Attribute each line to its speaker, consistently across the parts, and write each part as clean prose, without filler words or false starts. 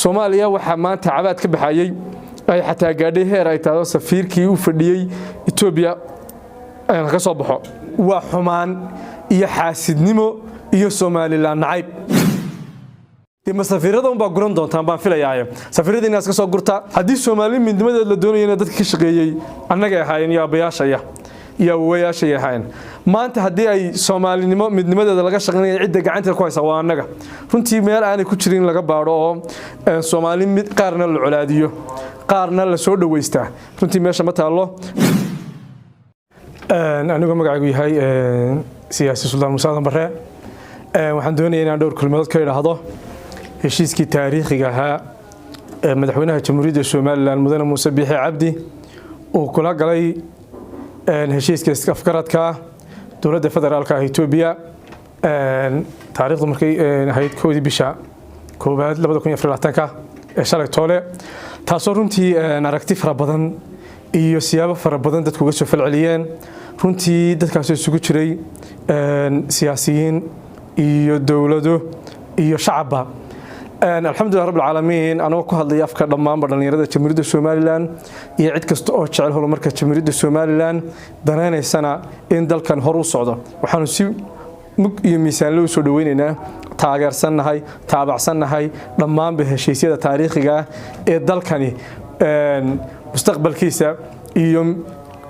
Speaker 1: Soomaaliya waxaa maanta cabaad ka baxayey, ay xataa gaadhay heer ay tahdo safiirkii u fadhiyey Etoobiya ka soo baxo. Waa xumaan iyo xaasidnimo iyo Somaliland nacayb. Dee ma safiirada unbaa guran doontaan baan filayaaye? Safiirada inaas ka soo gurta. Haddii Soomaali midnimadeed la doonayana, dadka ka shaqeeyey annagay ahaayeen iyo aabbayaashaya iyo awowayaashay ahaayeen. Maanta haddii ay Soomaalinimo midnimadeeda laga shaqeynaya, cidda gacanteeda ku haysa waa annaga. Runtii meel aanay ku jirin in laga baadho oo Soomaali mid qaarna la colaadiyo, qaarna la soo dhoweystaa, runtii meesha ma taallo. Anigoo magacaygu yahay siyaasi Suldaan Muuse Aadan Barre, waxaan doonaya inaan dhowr kelmadood ka idhaahdo heshiiskii taariikhiga ahaa ee madaxweynaha Jamhuuriyadda Somaliland, Mudane Muuse Biixi Cabdi, uu kula galay heshiiska is-afgaradka dowladda federaalka ah Etoobiya, taariikhdu markay ahayd 1-dii bisha koowaad 2024-ka ee shalay toole, taasoo runtii aragti fara badan iyo siyaabo fara badan dadku uga soo falceliyeen. Runtii dadkaasoo isugu jiray siyaasiyiin iyo dowlado iyo shacabba. Alxamdulilah rabbil caalamiin, anagoo ku hadlaya afka dhammaanba dhallinyarada Jamhuuriyadda Somaliland iyo cid kasta oo jecel horumarka Jamhuuriyadda Somaliland, danaynaysana in dalkan hor u socdo, waxaanu si mug iyo miisaanle u soo dhaweynaynaa, taageersannahay, taabacsannahay dhammaanba heshiisyada taariikhiga ah ee dalkani mustaqbalkiisa iyo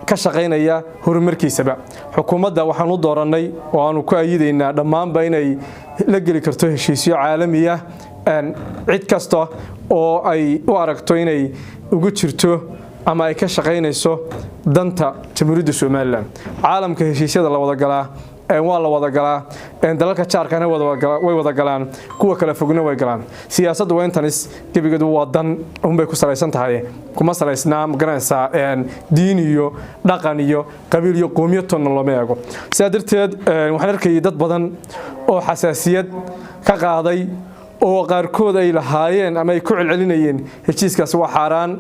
Speaker 1: ka shaqaynaya horumarkiisaba. Xukuumadda waxaan u doorannay oo aanu ku ayidaynaa dhammaanba inay la geli karto heshiisyo caalamiya cid kasta oo ay u aragto inay ugu jirto ama ay ka shaqaynayso danta Jamhuuriyadda Somaliland. Caalamka heshiisyada la wada galaa waa la wada galaa, dalalka jaarkana way wada galaan, kuwa kala fogna way galaan. Siyaasaddu waa intanis, gebigeedu waa dan unbay ku salaysan tahay, kuma salaysnaa, magaranaysaa, diin iyo dhaqan iyo qabiil iyo qowmiyo tonna looma eego. Sidaa darteed waxaan arkayay dad badan oo xasaasiyad ka qaaday oo qaarkood ay lahaayeen ama ay ku celcelinayeen heshiiskaasi waa xaaraan.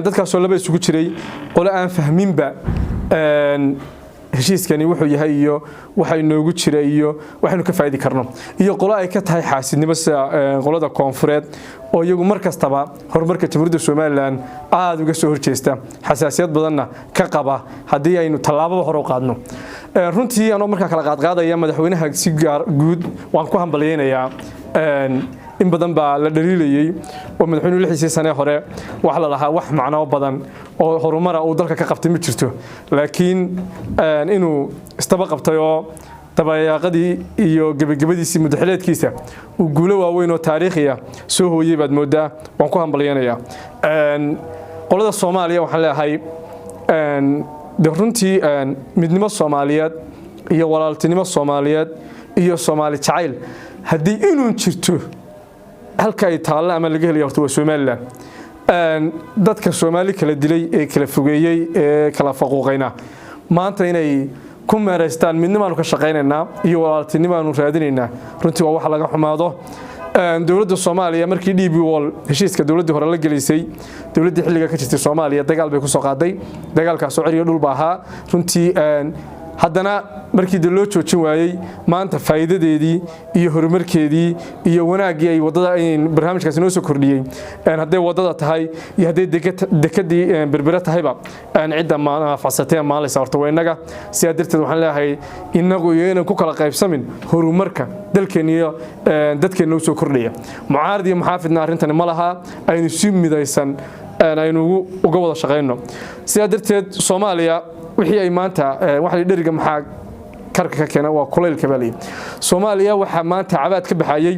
Speaker 1: Dadkaasoo laba isugu jiray: qole aan fahminba heshiiskani wuxuu yahay iyo waxa inoogu jira iyo waxaynu ka faa'idi karno, iyo qolo ay ka tahay xaasidnimo, sida qolada koonfureed oo iyagu mar kastaba horumarka Jamhuuriyadda Somaliland aada uga soo horjeesta, xasaasiyad badanna ka qaba haddii aynu tallaababa hore u qaadno. Runtii anoo markaa kala qaadqaadaya, madaxweynaha si gaar guud waan ku hambalyaynayaa. In badan baa la dhaliilayey oo madaxweynuhu 6-diisii sane hore wax la lahaa wax macnoo badan oo horumara uu dalka ka qabtay ma jirto, laakiin inuu isdaba qabtay oo dabayaaqadii iyo gebagabadiisii muddaxileedkiisa uu guulo waaweyn oo taariikhiya soo hooyey baad moodaa. Waan ku hambalyaynayaa. Qolada Soomaaliya waxaan leeyahay, de runtii midnimo Soomaaliyeed iyo walaaltinimo Soomaaliyeed iyo Soomaali jacayl haddii inuun jirto, halka ay taallo ama laga helaya horta waa Somaliland. Dadka Soomaali kala dilay ee kala fogeeyey ee kala faquuqayna maanta inay ku meeraystaan midnimaanu ka shaqaynaynaa iyo walaaltinimaanu raadinaynaa, runtii waa wax laga xumaado. Dowladda Soomaaliya markii DP World heshiiska dowladdii hore la gelisay, dowladdii xilliga ka jirtay Soomaaliya dagaal bay kusoo qaaday, dagaalkaasoo ceriyo dhulba ahaa. Runtii haddana markii de loo joojin waayey, maanta faa'iidadeedii iyo horumarkeedii iyo wanaaggii ay waddada barnaamijkaasi noo soo kordhiyey, hadday waddada tahay iyo hadday dekadii Berbere tahayba, cidda maanfacsatay maalaysa horta waa innaga. Sidaa darteed waxaan leeyahay, innagu iyo inaan ku kala qaybsamin horumarka dalkeenna iyo dadkeenna u soo kordhaya. Mucaarad iyo muxaafidna arrintani ma laha, aynu si midaysan aynu uga wada shaqayno. Sidaa darteed Soomaaliya wixii ay maanta waxa dheriga maxaa karka ka keena? Waa kulaylka baa layidhi. Soomaaliya waxaa maanta cabaad ka baxayey,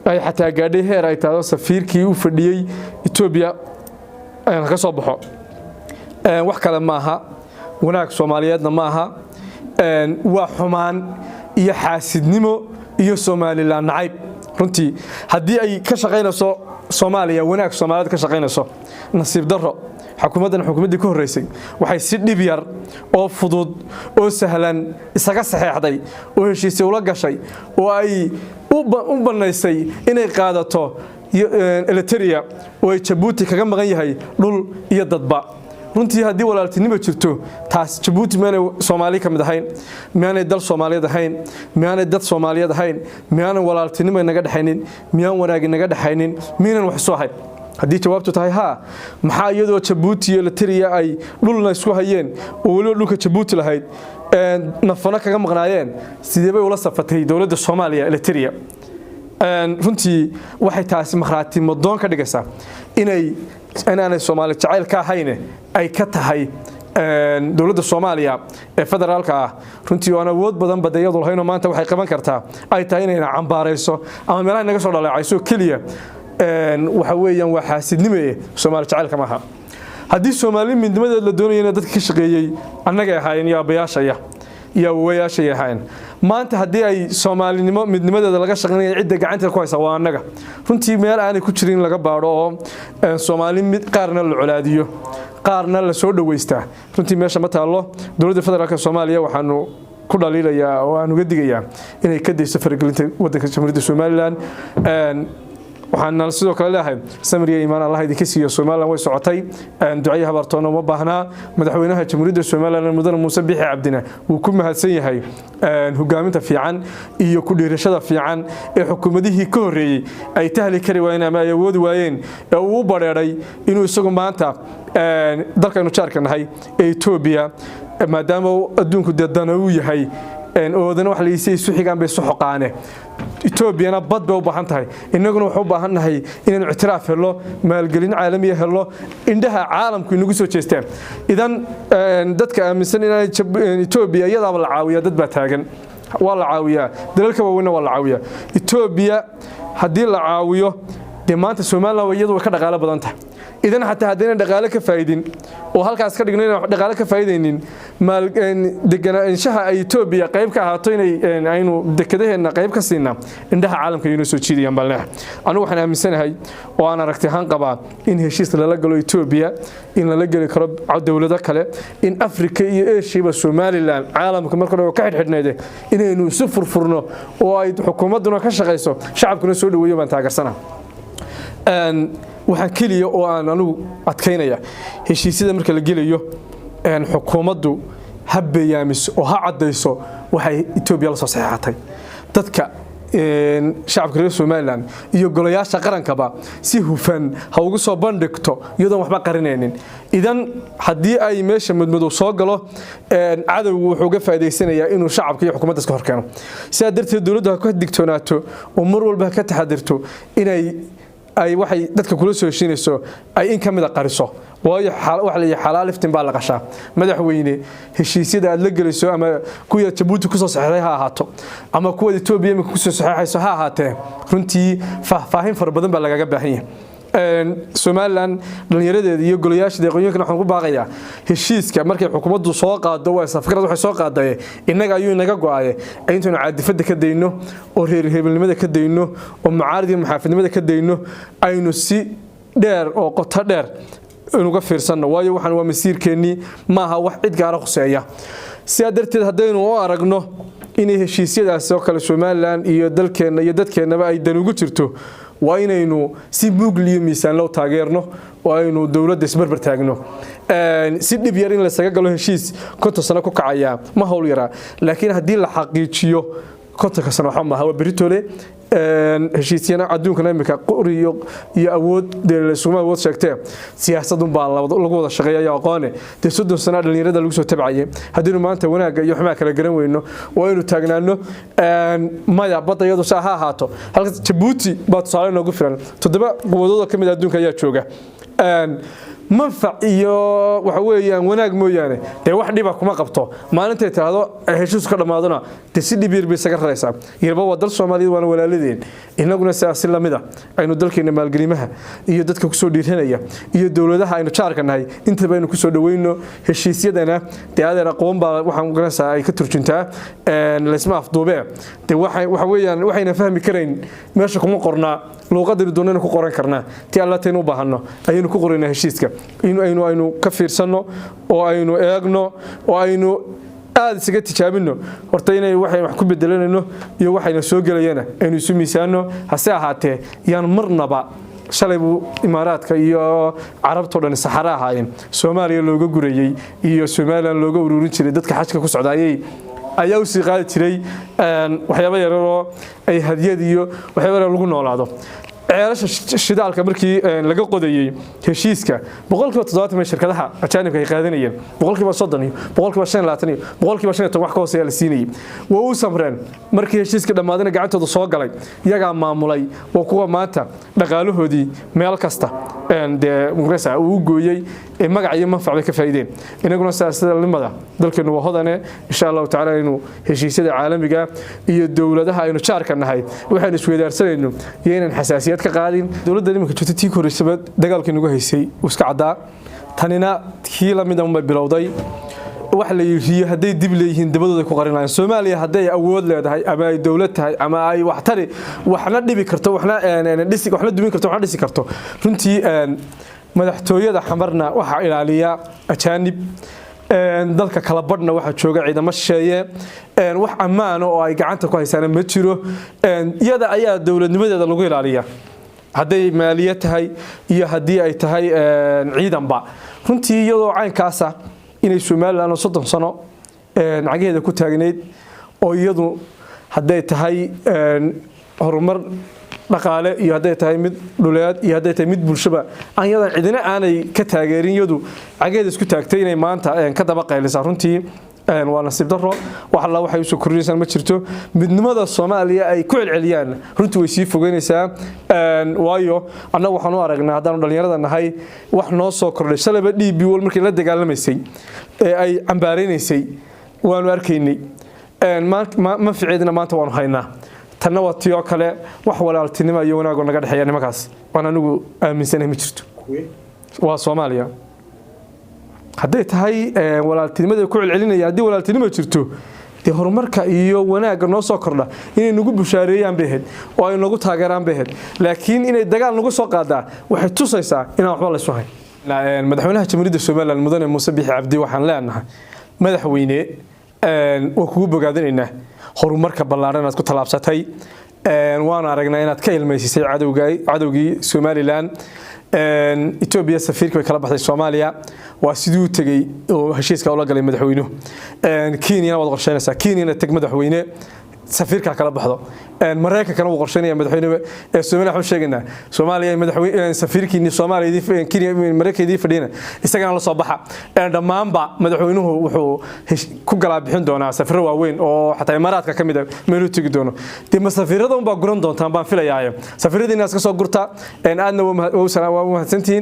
Speaker 1: ay xataa gaadhay heer ay tahdo safiirkii u fadhiyey Etoobiya ka soo baxo. Wax kale maaha, wanaag Soomaaliyeedna ma aha, waa xumaan iyo xaasidnimo iyo Somaliland nacayb. Runtii haddii ay ka shaqaynayso Soomaaliya wanaag Soomaaliyeed ka shaqaynayso, nasiib darro, xukuumaddan, xukuumaddii ka horreysay, waxay si dhib yar oo fudud oo sahlan isaga saxeexday oo heshiisay ula gashay oo ay u bannaysay inay qaadato Eliteria oo ay Jabuuti kaga maqan yahay dhul iyo dadba. Runtii haddii walaaltinimo jirto, taas Jabuuti miyaanay Soomaali ka mid ahayn? Miyaanay dal Soomaaliyeed ahayn? Miyaanay dad Soomaaliyeed ahayn? Miyaanan walaaltinimo naga dhexaynin? Miyaan wanaagi naga dhexaynin? Miyaynan wax isu ahayn? Haddii jawaabtu tahay haa, maxaa iyadoo Jabuuti iyo Eritrea ay dhulna isku hayeen oo weliba dhulka Jabuuti lahayd nafano kaga maqnaayeen, sidee bay ula safatay dowladda Soomaaliya Eritrea? Runtii waxay taasi makhraati madoon ka dhigaysaa inaanay Soomaali jacayl ka ahayne ay ka tahay dowladda Soomaaliya ee federaalka ah. Runtii oo aan awood badan badayadu lahaynoo maanta waxay qaban kartaa ay tahay inayna cambaarayso ama meelaha naga soo dhaleecayso keliya. Waxa weeyaan waa xaasidnimo, Soomaali jacaylka maaha. Haddii Soomaali midnimadeed la doonayana, dadka ka shaqeeyey annagay ahaayeen iyo aabbayaashaya iyo awowayaashay ahaayeen. Maanta haddii ay Soomaalinimo midnimadeeda laga shaqaynaya, cidda gacanteeda ku haysa waa annaga. Runtii meel aanay ku jirin in laga baadho oo Soomaali mid qaarna la colaadiyo, qaarna la soo dhoweystaa, runtii meesha ma taallo. Dowladda federaalka Soomaaliya waxaanu ku dhaliilayaa oo aan uga digayaa inay ka dayso faragelinta waddanka Jamhuuriyadda Somaliland. Waxaan sidoo kale leeyahay samir iyo iimaan Allah idinka siiyo. Somaliland way socotay, ducaya habartoona uma baahnaa. Madaxweynaha Jamhuuriyadda Somaliland, mudane Muuse Bixi Cabdina, wuu ku mahadsan yahay hogaaminta fiican iyo ku dhiirashada fiican ee xukuumadihii ka horreeyey ay tahli kari waayeen ama ay awoodi waayeen ee uu u badheedhay inuu isagu maanta dalkaynu jaarka nahay ee Etoobiya, maadaama adduunku dee dana uu yahay oodana wax laysay isu xigaan bay isu xoqaane. Etoobiyana bad bay u baahan tahay, innaguna waxu u baahan nahay inaynu ictiraaf hello, maalgelin caalamiya hello, indhaha caalamku inagu soo jeestaan. Idan dadka aaminsan inaan Etoobiya iyadaaba la caawiyaa, dad baa taagan, waa la caawiyaa, dalalka waaweynna waa la caawiyaa. Etoobiya haddii la caawiyo, dee maanta Somaliland iyadu way ka dhaqaalo badan tahay. Idan xataa haddaynan dhaqaale ka faa'idin oo halkaas ka dhigno inaan dhaqaale ka faa'idaynin, deganaanshaha ay Etoobiya qayb ka ahaato inay aynu dekedaheenna qayb ka siinaa, indhaha caalamka inoo soo jiidayaan baan leeyahay. Anigu waxaan aaminsanahay oo aan aragti ahaan qabaa in heshiis lala galo Etoobiya, in lala geli karo dowlado kale, in Afrika iyo Eeshiyaba Somaliland caalamka marka hore ka xidhxidhnayde inaynu isu furfurno oo ay xukuumadduna ka shaqayso, shacabkuna soo dhaweeyo baan taageersana. Waxaan keliya oo aan anigu adkaynaya, heshiisyada marka la gelayo, xukuumaddu ha beeyaamiso oo ha caddayso waxay Etoobiya la soo saxeexatay. Dadka shacabka reer Somaliland iyo golayaasha qarankaba si hufan ha ugu soo bandhigto iyadoon waxba qarinaynin. Idan haddii ay meesha madmadow soo galo, cadowgu wuxuu uga faa'iidaysanayaa inuu shacabka iyo xukuumadda iska horkeeno. Sidaa darteed dowladdu ha ka digtoonaato oo mar walba ha ka taxadirto inay ay waxay dadka kula soo heshiinayso ay in ka mida qariso, waayo waxa la yihi xalaal iftin baa la qashaa. Madaxweyne, heshiisyada aad la gelayso, ama kuwa Jabuuti kusoo saxeexday ha ahaato ama kuwa Etoobiya imika kusoo saxeexayso ha ahaatee, runtii faahfaahin fara badan baa lagaga baahan yahay. Somaliland dhallinyaradeeda iyo golayaasha deeqooyinkan waxaan ku baaqayaa, heshiiska markay xukuumaddu soo qaado, waa safgarad waxay soo qaadaye, innaga ayuu inaga go'aye, intaynu caadifada ka dayno oo reer hebelnimada ka dayno oo mucaarid iyo muxaafidnimada ka dayno, aynu si dheer oo qoto dheer inuga fiirsanno, waayo waxaan waa masiirkeennii, maaha wax cid gaara khuseeya. Sidaa darteed haddaynu u aragno inay heshiisyadaas oo kale Somaliland iyo dalkeenna iyo dadkeennaba ay dan ugu jirto, waa inaynu si mugli iyo miisaan loo taageerno oo aynu dowladda isbarbar taagno. Si dhib yar in laysaga galo heshiis 50 sano ku kacaya ma hawl yaraa, laakiin haddii la xaqiijiyo, 50-ka sano waxba maaha, waa beritole. Heshiisyana adduunkana imika qori iyo awood dee laysuma awood sheegtee, siyaasadun baa lagu wada shaqeeya iyo aqoone. Dee 30 sano dhalinyarada lagu soo tabcayay, haddaynu maanta wanaagga iyo xumaa kala garan weyno oo aynu taagnaano maya badda iyadu saa ha ahaato. Halka Jabuuti baa tusaale noogu filan, toddoba quwadood oo ka mid ah adduunka ayaa jooga. Manfac iyo waxa weeyaan wanaag mooyaane dee wax dhiba kuma qabto. Maalintay tidhaahdo heshiisku ka dhammaadona, dee si dhib yar bay isaga raraysaa. Yarba waa dal Soomaaliyeed, waana walaaladeen. Innaguna sidaas si lamid a aynu dalkeena maalgelimaha iyo dadka kusoo dhiiranaya iyo dowladaha aynu jaarka nahay intaba aynu kusoo dhaweyno. Heshiisyadana dee adeer aqoon baa waxaan garanaysaa ay ka turjuntaa, laysma afduubee. Dee waxa weeyaan waxayna fahmi karayn meesha kuma qornaa, luuqadaynu doonaynu ku qoran karnaa, tii alla taynu u baahanno ayaynu ku qoraynaa. Heshiiska in aynu ka fiirsanno oo aynu eegno oo aynu aada isaga tijaabino horta inay waxaynu wax ku bedelanayno iyo waxayna soo gelayana aynu isu miisaano. Hase ahaatee yaan marnaba Shalay buu Imaaraadka iyo Carabtao dhan saxara ahaayeen, Soomaaliya looga gurayey iyo Somalilan looga ururin jiray dadka xajka ku socdaayey ayaa usii qaadi jiray waxyaaba yararoo ay hadiyad iyo waxyaaba yarar lagu noolaado. Ceelasha shidaalka markii laga qodayey heshiiska, 70% bay shirkadaha ajaanibka ay qaadanayeen, 30% iyo 25% iyo 15% wax ka hooseeya la siinayay. Waa u samreen. Markii heshiiska dhammaadana gacantooda soo galay, iyagaa maamulay. Waa kuwa maanta dhaqaalahoodii meel kasta dee mugrasa uu gooyey ee magac iyo manfac bay ka faa'iideen. Inaguna siyaasadnimada dalkeenu waa hodane. Insha Allahu tacaala inuu heshiisyada caalamiga iyo dowladaha aynu jaarka nahay waxaynu isweydaarsanayno iyo inaan xasaasiyad ka qaadin. Dowladda iminka joogta tii koreysaba dagaalkii nagu haysay uu iska caddaa, tanina kii la mid unbay bilowday. Wax la yidhi hadday dib leeyihiin dabadooda ku qarinayaan. Soomaaliya hadday awood leedahay ama ay dowlad tahay ama ay wax tari, waxna dhibi karto, waxna dhisi, waxna dumin karto, waxna dhisi karto, runtii madaxtooyada Xamarna waxaa ilaaliya ajaanib, dalka kala badhna waxaa jooga ciidamo shisheeye, wax ammaano oo ay gacanta ku haysaana ma jiro. Iyada ayaa dowladnimadeeda lagu ilaaliya, hadday maaliyad tahay iyo haddii ay tahay ciidanba. Runtii iyadoo caynkaasa inay Somalilan oo 30 sano cagaheeda ku taagnayd oo iyadu hadday tahay horumar dhaqaale iyo hadday tahay mid dhuleed iyo hadday tahay mid bulshaba aan iyadan cidina aanay ka taageerin, iyadu cagaheeda isku taagtay, inay maanta ka daba qaylisaa runtii waa nasiib daro. Wax alla waxay usoo kordhinaysaan ma jirto. Midnimada Soomaaliya ay ku celceliyaan runtii way sii fogeynaysaa, waayo annagu waxaan u aragnaa haddaanu dhallinyarada nahay wax noo soo kordhay. Shalayba DP World markii la dagaalamaysay ee ay cambaaraynaysay waanu arkaynay, manfaceedina maanta waanu haynaa. Tanna waa tiyoo kale. Wax walaaltinimo iyo wanaagoo naga dhexeeya nimankaas waan anigu aaminsanahay ma jirto. Waa Soomaaliya. Hadday tahay walaaltinimada ku celcelinaya, haddii walaaltinimo jirto, dee horumarka iyo wanaagga noo soo kordha inay nagu bushaareeyaan bay ahayd oo ay nagu taageeraan bay ahayd, laakiin inay dagaal nagu soo qaadaa waxay tusaysaa inaan waxba laysu hayn. Madaxweynaha Jamhuuriyadda Somalilan, Mudane Muuse Bixi Cabdi, waxaan leenahay: madaxweyne, waan kugu bogaadinaynaa horumarka ballaaran aad ku tallaabsatay. Waanu aragnaa inaad ka ilmaysisay cadowgii Somalilan. Etoobiya safiirka bay kala baxday Soomaaliya, waa sidii u tegey oo heshiiska ula galay madaxweynuhu. Kenyana waad qorsheynaysaa, Kenyana teg madaxweyne, safiirka kala baxdo. Maraykankana wuu qorsheynaya madaxweyne ee Soomaaliya. Waxaan sheegaynaa Soomaaliya madaxweyne safiirkiini Soomaaliya, Kenya, Maraykanka idii fadhiyana isagana la soo baxa. Dhammaanba madaxweynuhu wuxuu ku galaa bixin doonaa safiiro waaweyn oo xataa Imaaraadka ka mid ah meeluu tegi doono. Dee ma safiirada unbaa guran doontaan baan filayaaye, safiiradiina iska soo gurta. Aadna waa u mahadsantihiin.